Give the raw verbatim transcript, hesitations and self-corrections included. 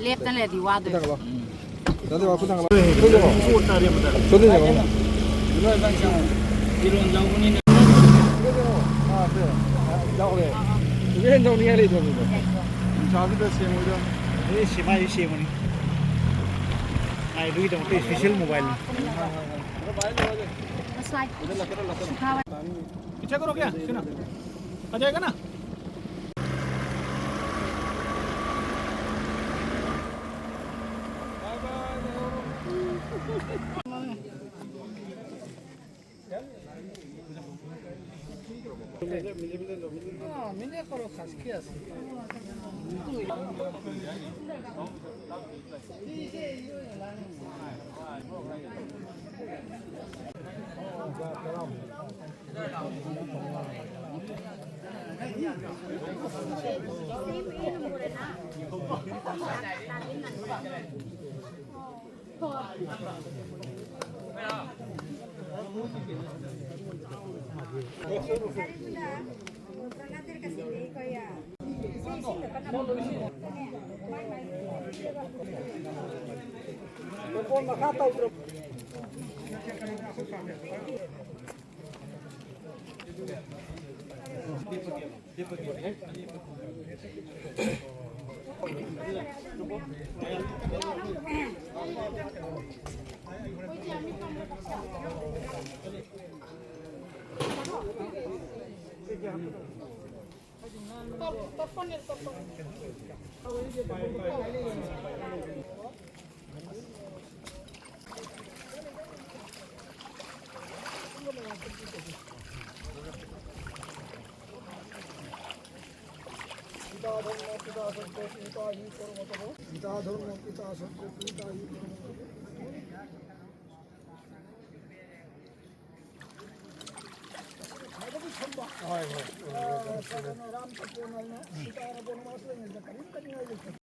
ꯂꯦꯞꯇ ꯂꯩꯔꯗꯤ ꯋꯥꯗꯣꯏ꯫ ꯈꯨꯠ ꯊꯥꯡꯒꯠꯂꯣ꯫ ꯗꯥ ꯗꯦꯋꯥ, ꯈꯨꯠ ꯊꯥꯡꯒꯠꯂꯣ꯫ ꯈꯨꯠ ꯊꯥꯡꯒꯠꯂꯣ꯫ ꯁꯣꯝꯗ ꯌꯦꯡꯉꯣ꯫ ꯌꯥꯎꯔꯦ꯫ ꯍꯣꯔꯦꯟ ꯇꯧꯅꯤꯡꯉꯥꯏ ꯂꯩꯇ꯭ꯔꯕꯅꯤꯗ꯫ ꯅꯨꯡꯁꯥꯁꯤꯗ ꯁꯦꯡꯉꯣꯏꯗ꯫ ꯑꯦ, ꯁꯦꯝꯃꯥꯏꯁꯨ ꯁꯦꯝꯕꯅꯤ꯫ ꯃꯥꯏ ꯑꯗꯨꯒꯤꯗꯃꯛꯇ special mobile ꯅꯤ꯫ ꯉꯁꯥꯏ ꯁꯤꯐꯥꯕ ꯄꯤꯛꯆꯔ ꯀꯔꯣ ꯀꯌꯥ? ꯁꯤꯅ? ꯐꯖꯩ ꯀꯅꯥ? পিতা ধর্ম, পিতা সত্য, পিতা হি পরম তপ। পিতা ধর্ম, পিতা সত্য, পিতা হি পরম তপ। হয়, হয়।